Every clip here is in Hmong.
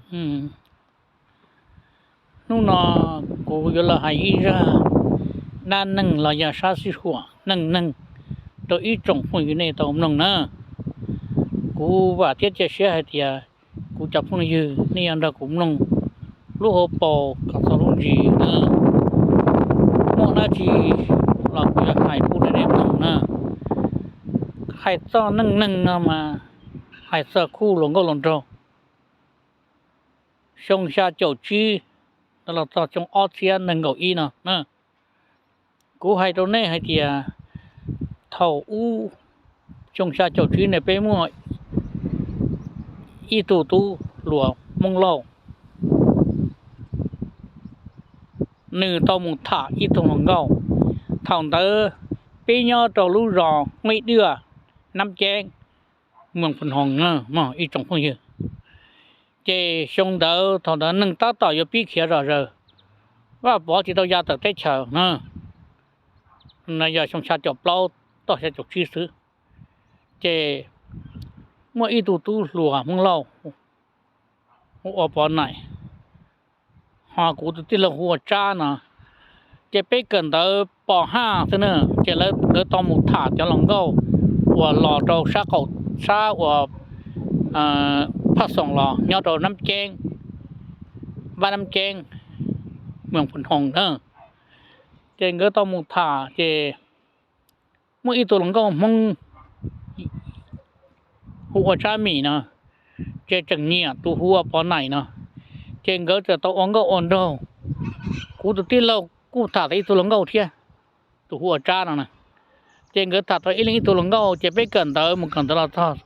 Hnub no kuv yuav los hais ib zaj dab neeg los yog sab sij huam neej neeg rau ib tsoom phooj ywg nej tau mloog na. Kuv vam thiab cia siab hais tias kuv cov phooj ywg nej yuav nrog kuv mloog lub hauv paus kom txog lub ntsis na. Muaj dab tsi los kuv yuav hais pub rau nej mloog na. Hais txog neej neeg no mas hais txog khub hluas nkauj hluas nraug xyoo xya caum tsib los txog xyoo ob txhiab nees nkaum ib no. Kuv hais rau nej hais tias thaum ub xyoo xya caum tsib ne peb muaj ib tug tub hluas Hmoob Lauj, nws tau mus tham ib tug hluas nkauj. Thaum ntawd peb nyob rau lub zos Huib Duaj, Nab Ceeb, moos Phu Hoos na, ib tsoom phooj ywg. Ces xyoo ntawd thaum ntawd neeg tab tom yuav pib khiav zom zaws, Vaj Pov tsis tau ya tawm teb chaws na, yog xyoo xya caum plaub txog xya caum tsib xwb. Ces muaj ib tug tub hluas Hmoob Lauj hu ua Pov Naim, ho kuv tus tij laug hu ua Tsab no. Ces peb kawm ntawv pos haj xwb na, ces lawv nkawd tau mus tham cov hluas nkauj uas los rau sab qaum sab uas Phaj Xoom los nyob rau Nab Ceeb, vaj Nab Ceeb, moos Phu Hoos na. Ces nkawd tau mus tham ces muaj ib tug hluas nkauj Hmoob hu ua Tsab Mim no, ces tseem nyiam tus hu ua Pov Naim no. Ces nkawd txawm tau ua nkauj ua nraug. Kuv tus tij laug kuj tham tau ib tug hluas nkauj thiab, tus hu ua Tsab no na. Ces nkawd tham tau ib leeg ib tug hluas nkauj ces peb kawm ntawv mus kawm ntawv los txog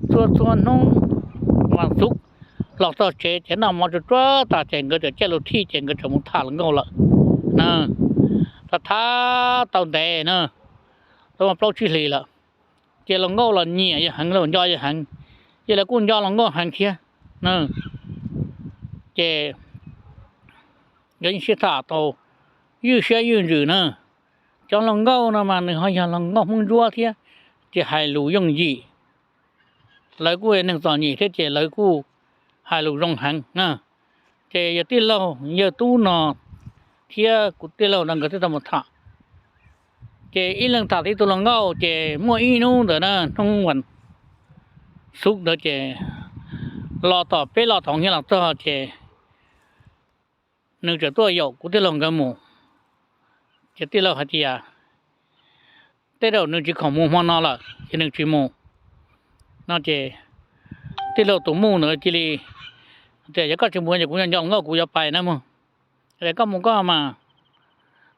txhua txhua hnub vas xuv los txog tsev ces noj mov tsuag tsuag tas ces nkawd txawm caij lus thij ces nkawd txawm mus tham hluas nkauj lawm na. Tham tham tau ntev na, tau muaj plaub tsib hlis lawm, ces hluas nkauj los nyiam yawg heev, los nco yawg heev, ces lawv kuj nco hluas nkauj heev thiab na. Ces nkawd yeej sib tham tau ywj siab ywj ntsws na. Cov hluas nkauj no mas nws ho yog hluas nkauj Hmoob Ntsuab thiab, ces hais lus yooj yim. Lawv kuj yog neeg txom nyem thiab ces lawv kuj hais lus zoo heev na. Ces yog tij laug yawg Tub no thiab kuv tij laug no nkawd thiaj tau mus tham. Ces ib leeg tham tau ib tug hluas nkauj ces muaj ib hnub ntawd na, hnub vas xuv ntawd ces los tom peb los tom nyiaj los txog ces nws txawm tuaj yaum kuv tij laug nkawd mus. Ces tij laug hais tias tej zaum nws tsis khoom mus hmo no lawm ces nws tsis mus no ces tij laug tus muam ntawd cia li tias yog koj tsis mus ces kuv nco hluas nkauj kuv yuav pais na mog. Koj mus koj mas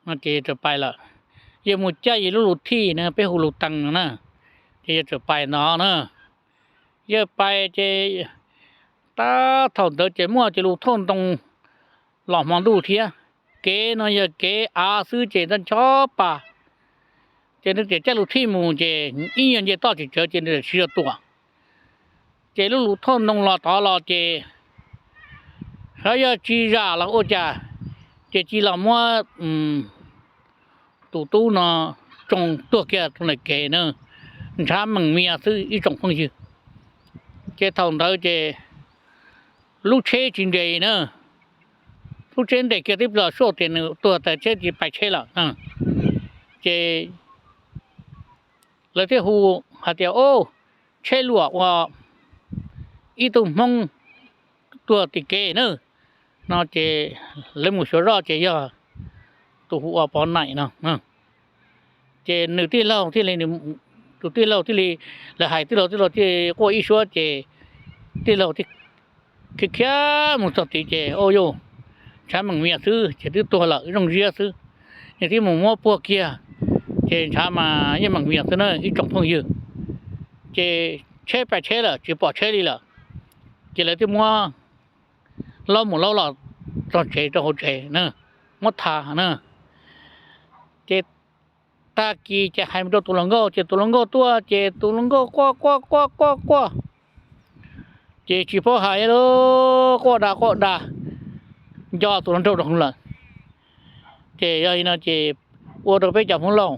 no ces txawm pais lawm. Yawg mus caij yawg lub lus thij na, peb hu lus tees no na, ces yawg txawm pais no na. Yawg pais ces tab thaum ntawd ces muaj cov lus thauj ntoo los hmo ntuj thiab. Kev no yog kev av xwb ces ntog ncho pa. Ces nws txawm caij lus thij mus ces ib nyuag nce toj tsis tsawg ces nws txawm siv zog tuam. Ces lub lus thauj ntoo los tod los ces xyov yog tsis zam los ua cas, ces cia los muab tus tub no tsoo tuag kiag rau ntawm kev na, ntshav meem mias xwb ib tsoom phooj ywg. Ces thaum ntawd ces lub tsheb tsis nres na, lub tsheb nres kiag tib pliag los suaj tias nws tuag tas tsheb tsis pais tsheb lawm. Ces lawv thiaj hu hais tias, Au, tsheb luam uas ib tug Hmoob tuag tim kev na, no ces lawv mus xyuas zoj ces yog tus hu ua Pov Naim no. Ces nws tij laug thiaj li, tus tij laug thiaj li, lawv hais tij laug, tij laug thiaj quaj ib suab ces tij laug thiaj khiav khiav mus txog tid ces, Au yus, ntshav meem mias xwb ces twb tuag lawm, zoo ziab xwb. Nws thiaj mus muab puag kiag, ces ntshav mas yeej meem mias xwb na ib tsoom phooj ywg. Ces tsheb pais tsheb lawm tsis pom tsheb li lawm. Ces lawv thiaj muab laub mus laub los txog tsev rau hauv tsev na, muab tha na. Ces tag kis ces hais mus rau tus hluas nkauj ces tus hluas nkauj tuaj ces tus hluas nkauj quaj quaj quaj quaj quaj, ces tsis paub hais li, quaj da quaj da, nco tus hluas nraug rau hauv lawm. Ces yog li no ces ua rau peb cov Hmoob Lauj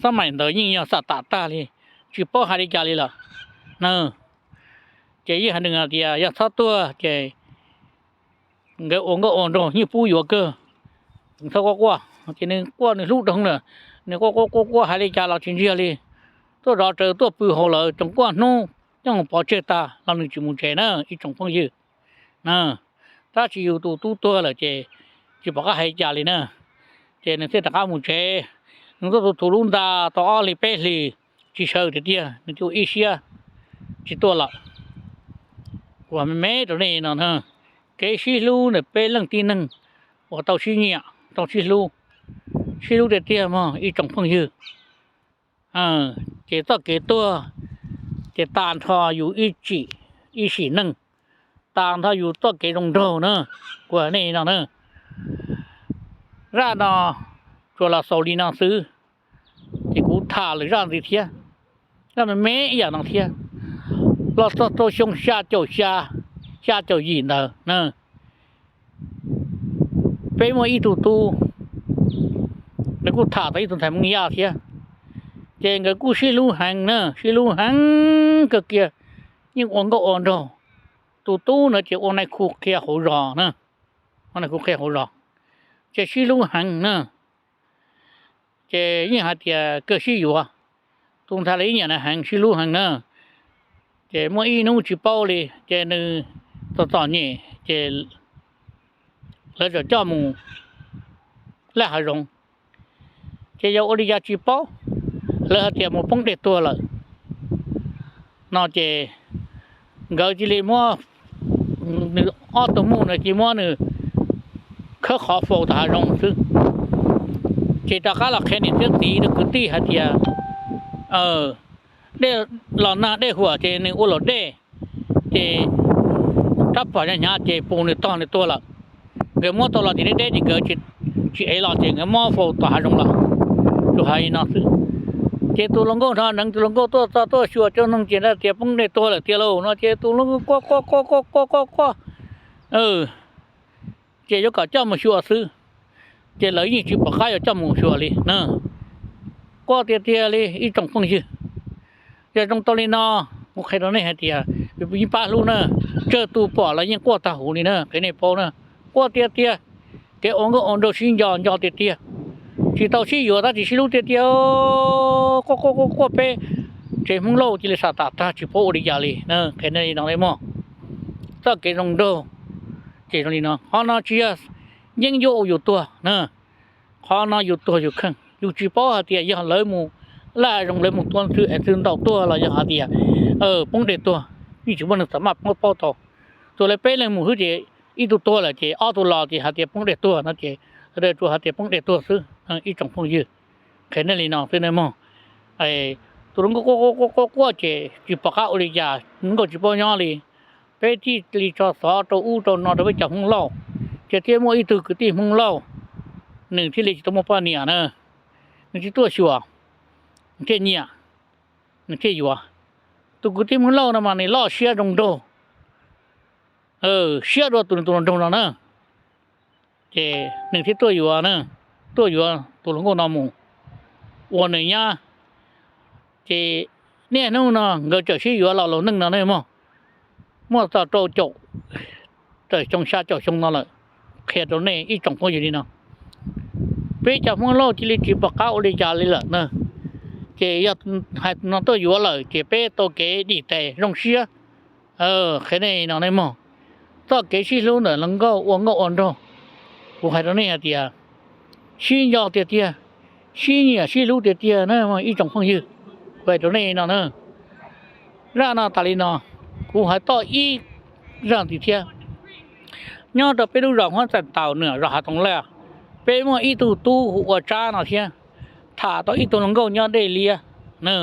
xab maim ntawd yeej yog xam tam tag li, tsis paub hais li cas li lawm na. Ces yeej hais nws hais tias yog txhob tuag ces nkawd ua nkauj ua nraug yeej pub yuav kawg, txhob quaj quaj. Ces nws quaj nws hlub dhau lawm, nws quaj quaj quaj quaj hais li cas los tsis ntsiag li. Tuaj zov tsaws tuaj pw hauv lawv tsoom quaj hnub, coj mus pov tseg tag los nws tsis mus tsev na ib tsoom phooj ywg. Tab sis yus tus tub tuag lawm ces tsis pom qab hais li cas li na. Ces nws thiaj rov qab mus tsev. Nws tuaj tu tu lub nta tau ob hlis peb hlis tsis sawv tiag tiag, nws thiaj ua ib siab tsis tuaj lawm. Kuv me me rau nej no, kev sib hlub ntawm peb leej tib neeg uas tau sib nyiam tau sib hlub, sib hlub tiag tiag mog ib tsoom phooj ywg. Ces txoj kev tuag ces tas nrho yus ib tsim, ib sim neej, tas nrho yus txoj kev zoo nraug na. Kuv hais nej no na, zaj no tsuas los xaus li no xwb. Ces kuv tham lwm zaj ntxiv thiab, zaj me me ib yam no thiab, los txog rau xyoo xya caum xya, xya caum yim ntawd na, peb muaj ib tug tub, nws kuj tham tau ib tug ntxhais Hmoob Yaj thiab. Ces nkawd kuj sib hlub heev na, sib hlub heev kawg kiag, yeej ua nkauj ua nraug. Tus tub na ces ua nais khu qhia hauv zos na, ua nais khu qhia hauv zos, ces sib hlub heev na. Ces yeej hais tias kawg sib yuav, tus ntxhais los yeej nyiam nws heev sib hlub heev na. Ces muaj ib hnub tsis paub li ces nws txom txom nyem ces lawv txawm coj mus laj hav zoov. Ces yog ua li cas tsis paub, lawv hais tias mus poob dej tuag lawm no ces nkawd cia li muab nws ob tug muj no cia muab nws khawb qhov faus tom hav zoov xwb. Ces rov qab los qhia niam thiab txiv rau kwv tij hais tias dej los nag dej huam ces nws ua luam dej, ces rab phom hnyav hnyav ces pus nws tog nws tuag lawm. Nkawd muab tau los ces deb deb ces nkawd tsis ev los ces nkawd muab faus tom hav zoov lawm. Tsuas hais li no xwb. Ces tus hluas nkauj hnov neev, tus hluas nkauj tuaj txog tuaj xyuas cov noog ces tias poob dej tuag lawm tiag lauj no ces tus hluas nkauj quaj quaj quaj quaj quaj quaj, ces yuav kom coj mus xyuas xwb. Ces lawv yeej tsis pom qab yuav coj mus xyuas li na. Quaj tiag tiag li ib tsoom phooj ywg. Yog zoo tau li no, kuv qhia rau nej hais tias yeej pab hlub na, tsawg tus pom los yeej quaj tag huv li na, qhia nej paub na. Quaj tiag tiag, kev ua nkauj ua nraug sib nco nco tiag tiag, tsis tau sib yuav tab sis sib hlub tiag tiag. Quaj quaj quaj quaj peb tsev Hmoob Lauj cia li xam tam tag tsis paub ua li cas li na, qhia nej li no mog. Txoj kev zoo nraug ces zoo li no, qhov no tsis yog yeeb ncuab ua yus tuag na. Qhov no yus tuag yus kheej, yus tsis paub hais tias yog lawv mus laj zoo lawv mus tua xwb es xwb ntaus tuag los yog hais tias poob dej tuag, yeej tsis muaj neeg xam maj paub tau. Txawm lawv peb leeg mus xwb ces ib tug tuag lawm ces ob tug los ces hais tias poob dej tuag no ces sawv daws tsuas hais tias poob dej tuag xwb ib tsoom phooj ywg. Qhia nej li no xwb nawb mog. Tus hluas nkauj quaj quaj quaj ces tsis pom qab ua li cas, hluas nkauj tsis paub nyob li. Peb thiaj li tso xov rau ub rau no rau peb cov Hmoob Lauj, ces thiaj muaj ib tug kwv tij Hmoob Lauj, nws thiaj li tsis tau muaj poj niam na, nws thiaj tuaj xyuas, nws thiaj nyiam, nws thiaj yuav. Tus kwv tij Hmoob Lauj no mas nws loj siab zoo nraug, siab dua tus nws tus hluas nraug no na. Ces nws thiaj tuaj yuav na, tuaj yuav tus hluas nkauj no mus ua nws nyab. Ces niaj hnub no nkawd txawm sib yuav los laus neej no ne mog, muaj txog rau caum, txawm xyoo xya caum xyoo no lawm. Qhia rau nej ib tsoom phooj ywg li no, peb cov Hmoob Lauj cia li tsis pom qab ua li cas li lawm na. Ces yog hais no tuaj yuav lawm ces peb tau kev dim tes zoo siab. Qhia nej no nej mog, txoj kev sib hlub ntawm hluas nkauj ua nkauj ua nraug, kuv hais rau nej hais tias sib nco tiag tiag, sib nyiam sib hlub tiag tiag na ib tsoom phooj ywg. Kuv hais rau nej no na, zaj no tas li no, kuv hais toj ib zaj ntxiv thiab. Nyob rau peb lub zos Huab Txais Taus nws zos Hav Toov Laj, peb muaj ib tug tub hu ua Tsab no thiab, tham tau ib tug hluas nkauj nyob Dej Liab na.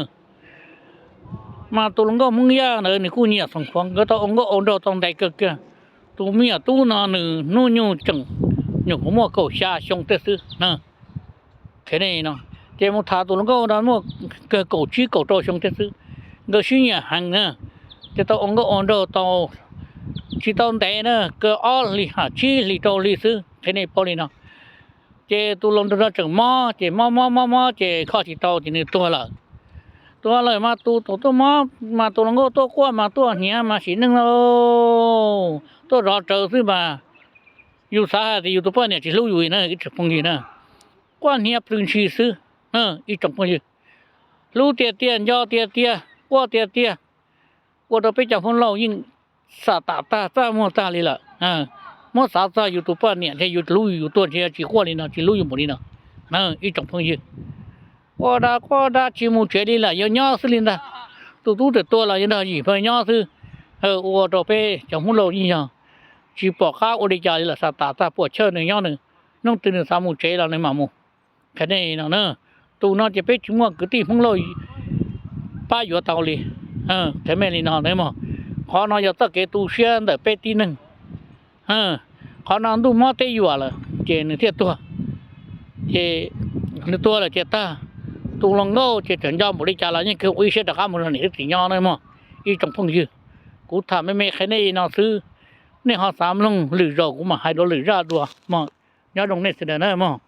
Mas tus hluas nkauj Hmoob Yaj ntawd nws kuj nyiam Xoom Khuam, nkawd tau ua nkauj ua nraug tau ntev kawg kiag. Tus me nyuam tub no nws hnub nyoog tseem nyuam qhuav muaj kaum xya xyoo tej xwb na. Qhia nej no, ces mus tham tus hluas nkauj no muaj kawg kaum tsib kaum rau xyoo tej xwb. Nkawd sib nyiam heev na, ces tau ua nkauj ua nraug tau tsis tau ntev na, kawg ob hlis ham tsib hlis rau hli xwb, qhia nej paub li no. Ces tus hluas nraug no tseem mob, ces mob mob mob mob ces kho tsis tau ces nws tuag lawm. Tuag lawm mas tus thaum tuaj mob mas tus hluas nkauj tuaj quaj mas tuaj hniav mas sim neej no tuaj zov tsawv xwb mas yus xav hais tias yus tus poj niam tsis hlub yus na ib tsoom phooj ywg na. Quaj hniav plws ntshis xwb ib tsoom phooj ywg. Hlub tiag tiag, nco tiag tiag, quaj tiag tiag, ua rau peb cov Hmoob Lauj yeej xam tam tag txaj muag tag li lawm. Muab xav txog yus tus poj niam thiab yus hlub yus tuag ntshe tsis quaj li no, tsis hlub yus npaum li no ib tsoom phooj ywg. Quaj da quaj da tsis mus tsev li lawm, yuav nyob xwb li ntag. Tus tub twb tuag los yuav nrog yim pawg nyob xwb. Ua rau peb cov Hmoob Lauj yeej yog tsis pom qab ua li cas li lawm, xam tam tag puas chawj nws nyob nws, hnub twg nws xav mus tsev los nws mam mus. Qhia nej no na, tus no ces peb tsis muaj kwv tij Hmoob Lauj pab yuav tau li. Qhia nej li no na mog, qhov no yog txoj kev tu siab ntawm peb tib neeg. Qhov no ntuj mob teb yuam lawm ces nws thiaj tuag. Ces nws tuag lawm ces tag, tus hluas nkauj ces txawm nco npaum li cas los yeej kawg ua ib siab rov qab mus nrog niam txiv nyob na mog. Ib tsoom phooj ywg, kuv tham me me qhia nej li no xwb, nej ho xav mloog lwm zaus kuv mam hais dua lwm zaj dua mog. Nyob zoo nej sawv daws na mog.